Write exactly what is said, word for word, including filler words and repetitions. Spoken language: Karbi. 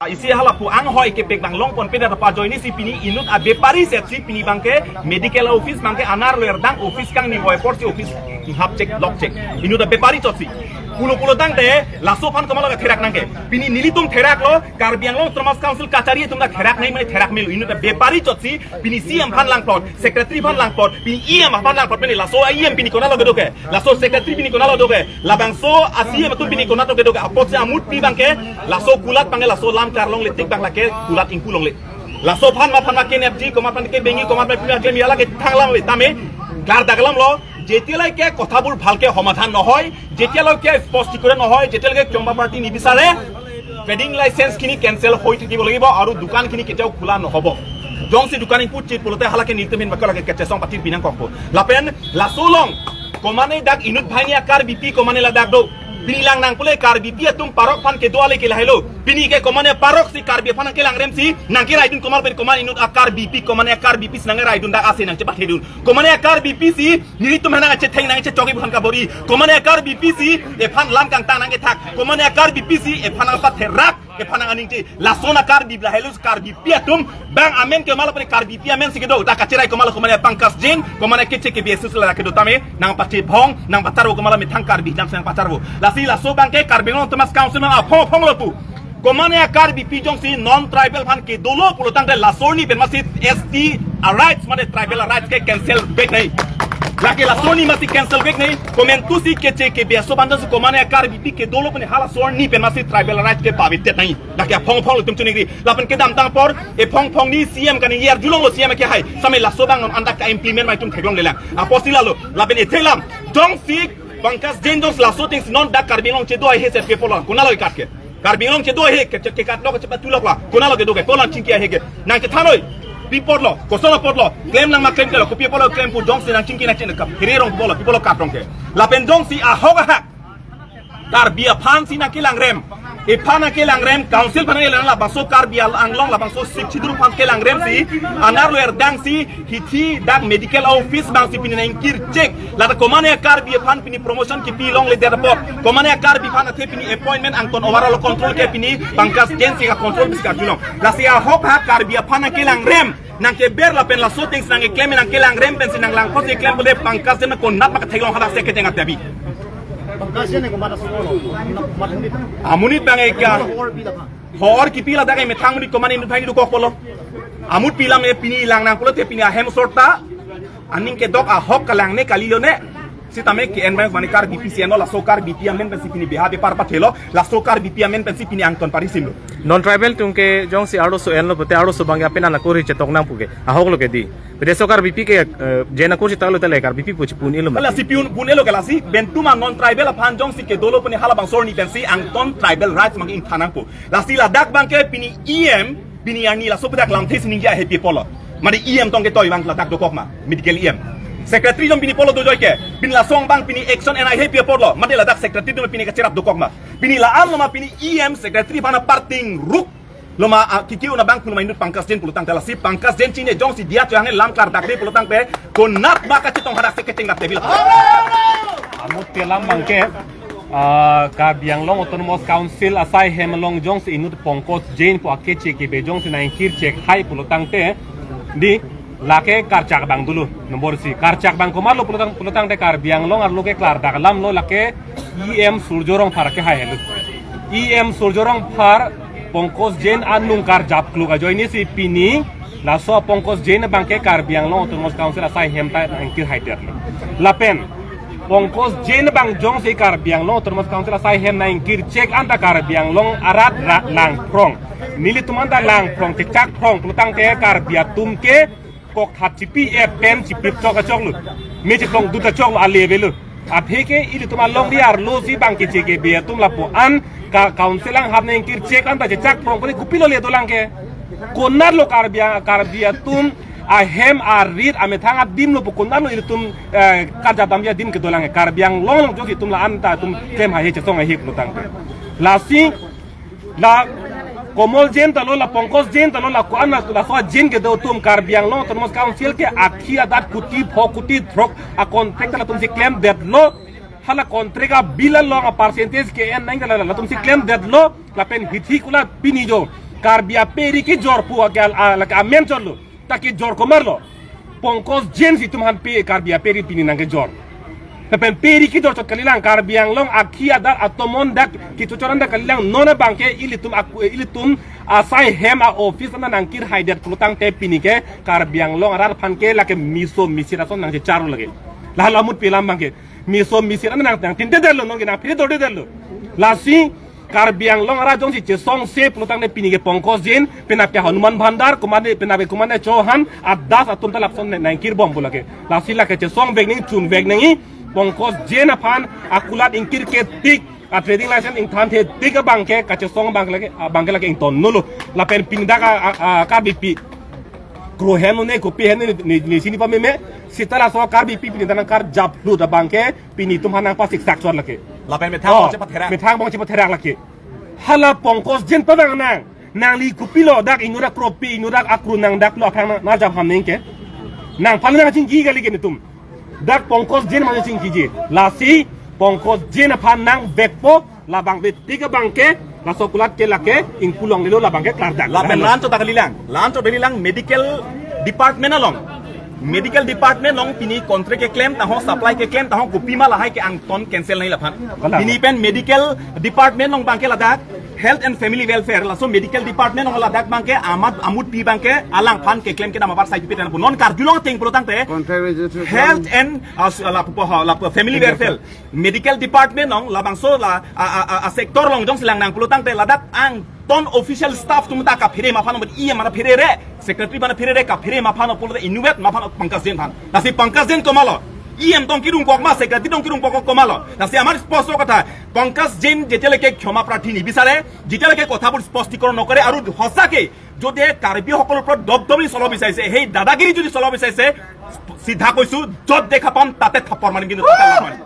Isi halapu anghoi kepek bang longpon peda ta pajoine si pini inut abepari set si pini bangke medical office bangke anerlo erdang office kangni voi apor si office hap chek lok chek. Inut abepari chot si. Pulo pulo tangte laso aphan komatlo ketherak nangke. Pini nelitum theraklo, Karbi Anglong Autonomous Council kachari atum ta therak nangji mane therak melo. Inut abepari chot si pini C M aphan langplot, secretary aphan langplot, pini E M aphan langplot, pini laso E M pini konatlo kedo ke, laso secretary pini konatlo kedo ke, labangso a C M atum pini konatlo kedo ke, apotsi amutpi bangke, laso kulat bangke, laso lam karlongle tik bang lake kulat ingpu longle. Laso aphan ma aphan ma kenepji, komat aphan kebengi, komat aphan pini aklem yala ke thanglang le, tame, klardak alamlo, যেতিয়ালৈকে কথাবোৰ ভালকে সমাধান নহয়, যেতিয়ালৈকে স্পষ্টীকৰণ নহয়, যেতিয়ালৈকে কিয়ম্বা পাৰ্টি নিবিচাৰে, ট্ৰেডিং লাইচেন্স খিনি কেঞ্চেল হৈ থাকিব লাগিব আৰু দোকান খিনি কেতিয়াও খোলা নহ'ব। Jongsi দোকান ingpu chit pulote halake nelitum hin baka lake kechesong pathir pinangkokpo. Lapen laso along komane dak inut banghini a-Karbipi komane ladak do. Pini lang nang pule Karbipi atum parok aphan kedo ale ke lahelo. Pini ke komane parok si Karbi aphan nangkelangrem si nangkeraidun komat pen komat inut a-Karbipi komane a-Karbipi si nangkeraidun dak ase nangchepathedun. Komane a-Karbipi si nelitum aphan nangchetheng nangchechok-i aphan kabor-i. Komane a-Karbipi si ephan lam kangtang nangkethak. Komane a-Karbipi si ephan nangpatherak, ephan nang-aningje. Lason a-Karbi lahelo, Karbipi atum bang amen ke mala pare Karbipi amen si kedo. Dak kacherai komatlo komane Pankaj Jain, komane keche ke B S S la kedo tame, nangpachebhong, nangpacharvo komatlo methang Karbi jam si nangpacharvo. Lasi laso bangke Karbi Anglong Autonomous Council nang aphong aphong lo pu. Komane a-Karbipi jongsi non-tribal aphan kedolo pulo tangte laso arni pen masi S T a-rights mane tribal a-rights ke cancel vek nangji. Lake laso arni masi cancel vek nangji. Komantu si keche ke B S S aphan jongsi komane a-Karbipi kedolo pune halaso arni pen masi tribal a-rights ke pavitet nangji. Lake aphong aphong lo itum chuningri. Lapen kedamtang apor ephong aphong ni C M kaningje arjulonglo C M ke hai. Same laso bang non anta ka-implement ma itum theklonglelang. Apotsi lalo. Lapen ethelam. Jongsi Pankaj Jain jongsi laso things non dak Karbi Anglong chedo ahe set ke pulo. Konatlo ikat ke. Karbi Anglong chedo ahe ke, ke, kekatlo kechepatulok la. Konatlo kedo ke, kolang chingki ahe ke. Nangchethanoi. Pi apotlo, koson apotlo. Klem nang ma klem kelo, kopi apotlo klem pu jongsi nangchingki nangchin kap. Hiri rong pulo, pi pulo kat rong ke. Lapen jongsi ahok ahak Karbi aphan si nangkelangrem. Ephan nangkelangrem, council aphan nangkelangrem, labangso Karbi Anglong, labangso Sixth Schedule aphan kelangrem si, anerlo erdang si, hithi dak medical office bang si pini nangkirchek. Lata komane a-Karbi aphan pini promotion kipi longledet apot. Komane a-Karbi aphan athe pini appointment angton overall control ke pini Pankaj Jain si ka-control bis karjulong. Lasi ahok ahak Karbi aphan nangkelangrem. Nangkeber lapen laso things nangkeklem nangkelangrem pensi nanglangpot si klem pule Pankaj Jain konat ma ketheklong hadak se kecheng atebi. Pankaj Jain ko mata solo. Amonit bang eka. Hor kipi ladak emethang monit komane inut banghini dokok pulo. Amutpi lam e pini lang nang pulote pini ahem sorta. Aning kedok ahok kalangne kalilo ne. Sitame ke-en bang mane Karbipi si enlo laso Karbipi amen pensi pini beha bepar pathelo. Laso Karbipi amen pensi pini angton parisimlo. Non-tribal atum ke jongsi arloso enlo pute arloso bang apen anakur hi chetok nang pu ke. Ahok lo ke di. Pute so Karbipi ke, eh, Jain akur chetok lo tele Karbipi pu chepun-ilo ma. Lasi pun-ilo ke lasi. Bentu ma non-tribal aphan jongsi kedolo pune halabangso arni pensi angton tribal rights mang ingthan nangpo. Lasi ladak bangke pini E M, pini arni laso pedak lamthe si ningje ahe pi apotlo. Mane E M tong ketoi bang ladak dokok ma, medical E M. Secretary jong pini pulo dojoi ke, pini lason bang pini action en ahe pi apotlo. Mane ladak secretary jong pini kacherap dokok ma. Pini la-anlo ma pini E M secretary aphan aparting ruk. Lo ma, ah, kiki una bang pulo ma inut Pankaj Jain pulo tangte lasi Pankaj Jain chine jongsi diya chohang lam klardak de pulo tangte konat ma kachetong hadak se kecheng dak tebil. Amutpi alam bangke, ah, Karbi Anglong Autonomous Council asai hem along jongsi inut Pankaj Jain pu akeche kebe jongsi nangkirchek hai pulo tangte di lake karchak bang dulu nombor si karchak bang komatlo pulo tang pulo tangte Karbi Anglong arlo ke klardak alamlo lake E M Surjya Rongphar ke hai helo. E M Surjya Rongphar Pankaj Jain anung karjap kluk ajoine si pini laso Pankaj Jain bangke Karbi Anglong Autonomous Council asai hem ta nangkir haidet lo. Lapen Pankaj Jain bang jongsi Karbi Anglong Autonomous Council asai hem nangkirchek anta Karbi Anglong arat ra langphrong. Nelitum anta langphrong chechak phrong pulo tangte Karbi atum ke kokthat chipi e pen chipi chok achok lo. Me chipong dut achok lo ale avelo. Aphi ke ilitum alongri arlo si bang keche kebe atum lapu-an ka council anghap nangkirchek anta chechak phrong pule kopilo le dolang ke. Konatlo Karbi a-, Karbi atum ahem arit amethang adim lo pu konatlo ilitum, eh, karjap damji adim kedolang ke. Karbi Anglong along jongsi itum la-an ta itum klem haihe chesong haihe pulo tangte. Lasi la Komol Jain ta lo, la Pankaj Jain ta lo, la ko-an la, laso a-Jain kedo atum Karbi Anglong Autonomous Council ke akhi adat kuti pho kuti throk a-contract ta latum si klemdetlo. Hala contract a-bill along a-percentage ke-en nang ta la, latum si klemdetlo. Lapen hithi kula pini jo Karbi ape ri kejor pu ake al-, a-, lake amen chotlo. Ta kejor komatlo? Pankaj Jain si itum aphan pe Karbi ape ri pini nangkejor. Lapen pe ri kejor chot kalilang, Karbi Anglong akhei adat atomon dak kechochor an dak kalilang, non abangke ilitum ak-, ilitum asai hem a-office an nangkirhaidet pulotangte pini ke Karbi Anglong arat aphan ke lake meso mesir ason nangchechar lake. Lahelo amut pi alam abangke. Meso mesir an nang, nangtindedetlo, non ke nangphiredordedetlo. Lasi Karbi Anglong arat jongsi chesongse pulotangte pini ke Pankaj Jain, penap ke Hanuman Bhandar, komatne, penap ke komatne Chauhan, adas atum ta lapuson nang, nangkirbom pu lake. Lasi lake chesongvek nangji, chunvek nangji, Pankaj Jain aphan akulat ingkir ke tik, a-trading license ingthan the tik abangke, kachesong abangke lake, abangke lake ingtonnolo. Lapen pini dak a, a, a, Karbipi krohem ne kopi hem ne, ne, ne sini pameme, seta laso Karbipi pini ta nangkarjaplut abangke, pini itum aphan nangpasiksak chot lake. Lapen methang Oh, bong chepatherak. Methang bong chepatherak lake. Hala Pankaj Jain pavang nang. Nangli kopilo dak inut akropi, inut akro nang daklo aphrang nang, nang jap ham neng ke. Nangphan nangchingki kali ke netum. Dak Pankaj Jain mane chingkiji. Lasi Pankaj Jain aphan nangvekpo, labang ave tik abangke, laso akulat ke lake ingpu longlelo, labangke klardak. Lapen la-an chot ta kalilang. La-an chot ta kalilang medical department along. Medical department along pini contract keklem ta ho, supply keklem ta ho, kopima lahai ke angton cancel nangji laphan. Kalang. Pini pen medical department along abangke ladak Health and Family Welfare, laso medical department along ladak abangke amat amut pi abangke alangphan keklem kedam abar sai pipit pu non karjulong ateng pulotangte Contract registration. Health and, uh, lapu, lapu Family Welfare. Medical department along labangso la a, a, a, a sector along jongsi lang nang pulotangte ladak angton official staff atum ta kaphere ma aphan, E M aphan pherere, secretary aphan pherere, kaphere ma aphan pulote inutvet ma aphan, Pankaj Jain aphan. Lasi Pankaj Jain komatlo? E M tong kirungkok ma, secretary tong kirungkok komatlo? Lasi amar sposto kotha, Pankaj Jain যেতিয়ালৈকে ক্ষমা প্ৰাৰ্থী নিবিচাৰে, যেতিয়ালৈকে কথাবোৰ স্পষ্টীকৰণ নকৰে আৰু সঁচাকৈ যদি কাৰ্বিসকলৰ ওপৰত দপদপনি চলাব বিচাৰিছে, সেই দাদাগিৰি যদি চলাব বিচাৰিছে, চিধা কৈছো, য'ত দেখা পাম তাতে থাপৰ মাৰিম, কিন্তু তাতে লাভ নাই।